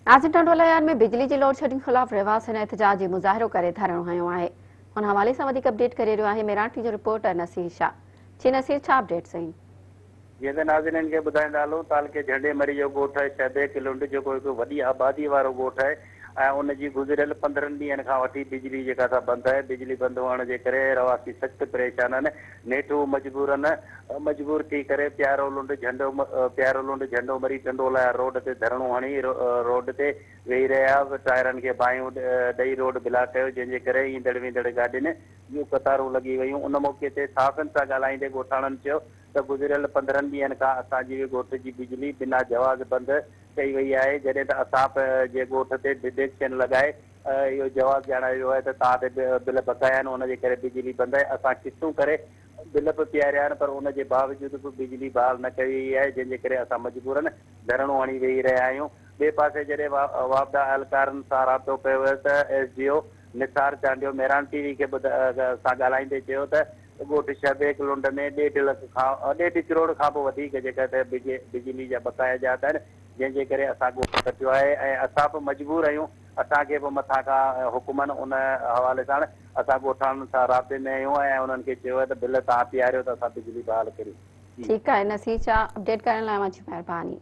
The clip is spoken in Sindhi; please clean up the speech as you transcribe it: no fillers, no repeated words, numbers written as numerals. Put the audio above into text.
ناظرين ٽنڊو الهيار ۾ بجلي جي لوڊشيڊنگ خلاف رهواسين احتجاجي مظاهرو ڪري ڌرڻو هنيو آهي ان حوالي سان وڌيڪ اپڊيٽ ڪري رهيو آهي ميراڻ ٽي جو رپورٽر نصير شاهه جي نصير ڇا اپڊيٽس آهن. جيئن ته ناظرين کي ٻڌائيندا هلون تعلقي جهنڊي مري جو ڳوٺ آهي شهبيڪ لنڊ جيڪو هڪ وڏي آبادي وارو ڳوٺ آهي ۽ ان جي گذريل 15 ڏينهن کان وٺي بجلي جيڪا سا بند آهي بجلي بند هئڻ جي ڪري رهواسي سخت پريشان آهن نيٺ هو مجبورن مجبور ٿي ڪري پيارو لنڊ جهنڊو پيارو لنڊ جهنڊو مري ٽنڊو الهيار روڊ تي ڌرڻو هڻي روڊ تي ويهي رهيا ٽائرن کي باهيون ڏئي روڊ بلاڪ ڪيو جنهن جي ڪري ايندڙ ويندڙ گاڏين جون قطارون لڳي ويون ان موقعي تي صحافين سان ڳالهائيندي ڳوٺاڻن چيو ته گذريل 15 ڏينهن کان اسان جي ڳوٺ جي بجلي بنا جواز بند ڪئي وئي آهي جڏهن ته اسان جي ڳوٺ تي ڊڊيڪشن لڳائي اهو جواز ڄاڻايو ويو آهي ته توهان تي بل بقايا آهن ان جي ڪري بجلي بند آهي اسان قسطون ڪري بل به پياريا آهن پر ان جي باوجود به بجلي بحال نه ڪئي وئي آهي جنهن جي ڪري اسان مجبورن ڌرڻو هڻي ويهي رهيا آهيون ٻئي پاسي جڏهن واپڊا اهلڪارن سان رابطو ڪيو ويو ته S D O Nisar Chandio Mehran T V کي سان ڳالهائيندي چيو ته ڳوٺ شهبيگ لنڊ ۾ ڏيڍ لک کان ڏيڍ ڪروڙ کان به وڌيڪ جيڪا ته بجلي جا بقايا جات آهن جنهن جي ڪري اسان ڳوٺ ڪٽيو آهي ۽ اسان به مجبور آهيون اسان کي به مٿان کان حڪم آهن ان حوالي سان اسان ڳوٺاڻن سان رابطي ۾ آهيون ۽ انهن کي چيو آهي ته بل توهان پياريو ته اسان بجلي بحال ڪريون. ٺيڪ آهي نصير شاهه اپڊيٽ ڪرڻ لاء اوهان جي مهرباني.